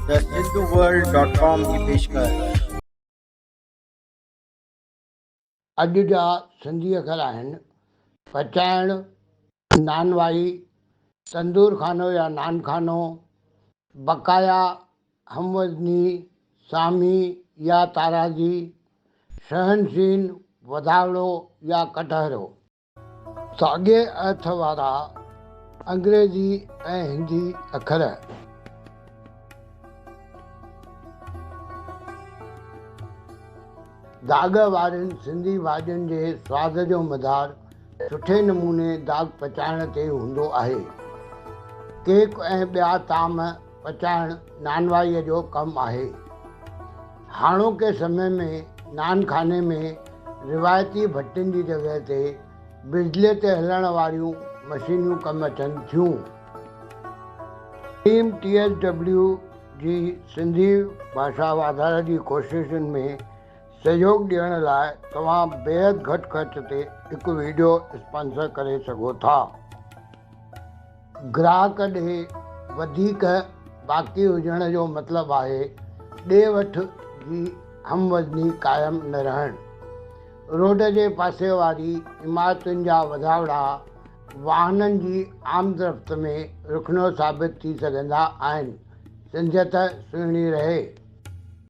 The Sindhu world dot com جي پيشڪش. اڄ جا سنڌي اکر آهن، پچائڻ، نانوائي، تندور خانو يا نان خانو، بقايا، هم وزني، سامي يا تارازي، شهنشين، وڌاوڙو يا ڪٽهرو. ساڳئي ارٿ وارا انگريزي ۽ هندي اکر. داڳ وارين سنڌي ڀاڄين جي سواد جو مدار سٺي نموني داڳ پچائڻ تي هوندو آهي. ڪيڪ ۽ ٻيا طعام پچائڻ نانوائيء جو ڪم آهي. هاڻوڪي سمي ۾ نان خاني ۾ روايتي ڀٽين جي جڳهه تي بجليء تي هلڻ واريون مشينيون ڪم اچن ٿيون. ٽيم ٽي ايس ڊبليو جي سنڌي ڀاشا واڌاري جي ڪوششن ۾ سهيوڳ ڏيڻ لاء توهان بيحد گهٽ خرچ تي هڪ وڊيو اسپانسر ڪري سگهو ٿا. گراهڪ ڏي وڌيڪ باقي هجڻ جو مطلب آهي ڏي وٺ جي هم وزني قائم نه رهڻ. روڊ جي پاسي واري عمارتن جا وڌاوڙا واهنن جي آمدرفت ۾ رخنو ثابت ٿي سگهندا آهن. سنڌيت سهڻي رهي.